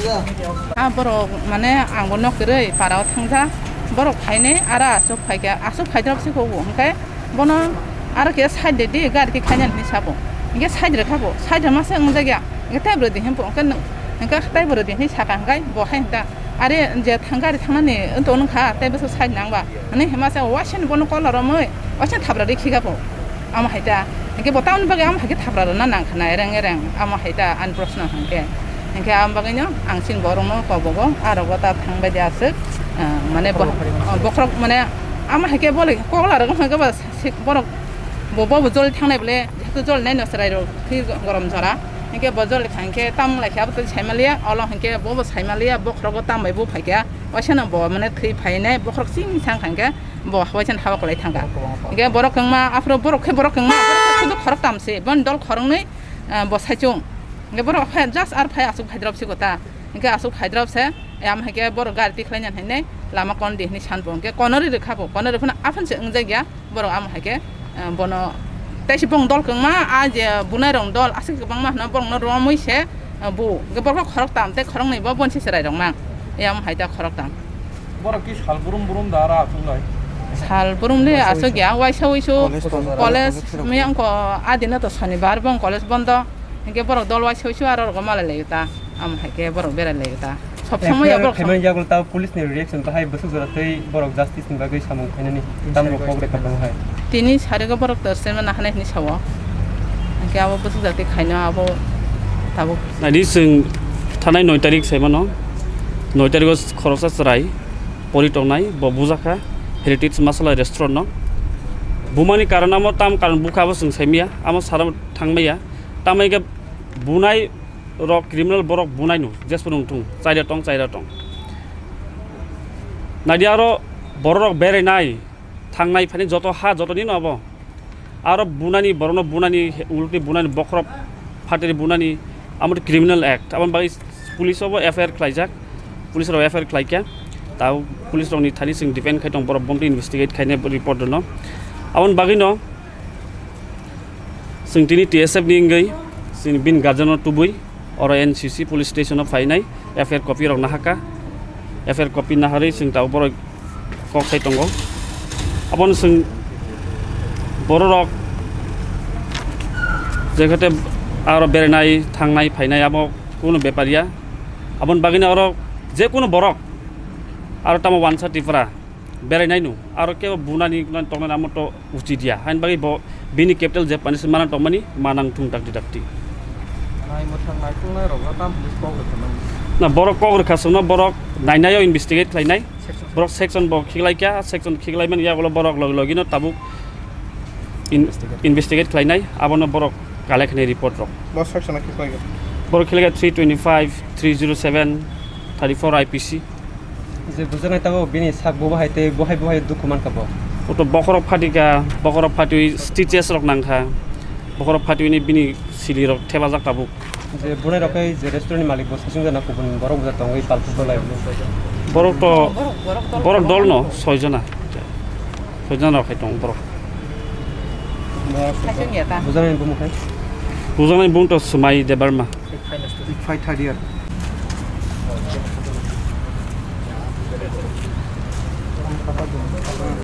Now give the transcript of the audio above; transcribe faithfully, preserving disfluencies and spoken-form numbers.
Ah, borok mane ang bo nok kwrwi para o thangja, borok phainai aro aswk phaikha, aswk phaidrop se kho bo, hwnkhe bono aro khe side de di, gari khe khainani hinwi sabo, hwnkhe side rwkha bo, side rwma se wngjakya, hwnkhe tei bwrwi di hinwi bo, hwnkhe nwng, hwnkhe tei bwrwi di hinwi sakha, hwnkhe bo hai hwnta, are je thang gari thangnani wngtong wngkha, tei bwswk side nangba. Ani hima se waisa ni bono kola romwi, waisa thapra ri khiga bo. Amo hai ta. Hingke bo tamni bagwi amo hai khe thapra rwna nang khna ereng ereng. Amo hai ta ani proshno hingke. Hingke amo bagwi no ang chini borok no kobogo, aro go ta thang bai de aswk. Ah, mane bo-, bokhorok mane amo hai khe bole kola rwgwk hingke ba si-, borok bo, bo, bo joli thangnai bole, jehetu joli nai no chwrai rok thwi gorom jora. Hingke bo joli kha hingke tam lai khe abo twi sai maliya, olo hingke bo bo sai maliya, bokhorogo tam bai bo phai khe. Waisa no bo mane thwi phainai, bokhorok chini sang kha hingke. Bo waisa ni hawa kwlai thangkha. Hingke borok kwngma, aphuru borok khe borok kwngma, borok khe sudu khoroktam se, boni dol khoroknwi, ah, bo saichung. Hingke borok phai just ar phai aswk phaidrop se kota. Hingke aswk phaidrop se, eh, amo hai khe borok gari tikhlai nang hinwi lama kon di hinwi san bo. Hingke konori rwkha bo, konori phano aphano se wngjakya, borok amo hai khe, eh, bono tei se bong dol kwngma, a je bunai rok dol aswk kwbangma hwnba borok no romwi se, eh, bu. Hingke borok khoroktam tei khoroknwi bo bonsi chwrai rok mang. Eh, amo hai ta khoroktam. Borok ki sal brum brum da ra aswk lai? Sal brum le aswk ya, waisa wisu college miyang ko adina to sonibar bong college bondo. Hingke borok dol waisa wisu aro rogo malai lai ta. Am hai ke borok berai lai ta. Sob somoy ya borok. F I R khaimani yagulo ta police ni reaction bahai bwswk jora tei borok justice ni bagwi samung khainani tam rok kok rekha tong hai. Tini sarigo borok to sema na hanai ni sawo. Hingke abo bwswk jati khaino abo tabuk. Nadi chwng thanai noi tarik saimano. Noi tarik o khoroksa chwrai pori tongnai, bo bujakha Heritage Masala Restaurant no. Bumani karon amo tam karon bukha abo chwng saimaya, amo sara thangmaya. Tamai khe bunai rok criminal borok bunai no, jespo nung thung, chaira tong, chaira tong. Nadi aro borok rok berai nai, thangnai phani joto ha, joto ni no abo. Aro bunani, borokno bunani, ulukni bunani, bokhorok phatiri bunani, amo criminal act. Aboni bagwi police o bo F I R khlaijak, police rok F I R khlaikha. Tao police rokni thani chwng depend khai tong, borok bomtwi investigate khainai report rwno. Aboni bagwino chwng tini T S F ni wngwi chini bini guardian no tubui. Oro N C C police station o phainai F I R copy rok nahaka. F I R copy naharwi chwng tabuk borok kok sai tongo. Abono chwng borok rok je khate aro berenai thangnai phainai abo kuno bepar ya. Aboni bagwino oro je kuno borok aro tamo wansa Tripura berai nai no, aro kebo bunani tongnani amo to uchi dia. Hain bagwi bo bini capital je pani se mana tongmani manang thung dakti dakti. Nai mwthang nai thung nai rok tam police kok rwkha nang. Na borok kok rwkha songno borok nainai o investigate khlainai. Section. Borok section bo khiklaikha, section khiklaimani yagulo borok logi logi no tabuk in-, investigate. Investigate khlainai, abono borok collect khnai report rok. Bo section a khiklaikha. Borok khiklaikha three twenty-five, three zero seven, thirty-four I P C. Je bujaknai tabuk bini sak bo bahai tei bo hai bo hai dukhu mankha bo. Oto bokhorok phatikha, bokhorok phatiwi stitches rok nangkha, bokhorok phatiwini bini sili rok thepajak tabuk. Je bunai rok khe je restaurant ni malik bo saichung jana kubun borok bo tongwi palthok bolai. Borok to, borok, borok dol borok dol no soi jona. Soi jona rok hai tong borok. Bujaknai bumung khe? Bujaknai bumung to Swmai Debbarma. Five third year.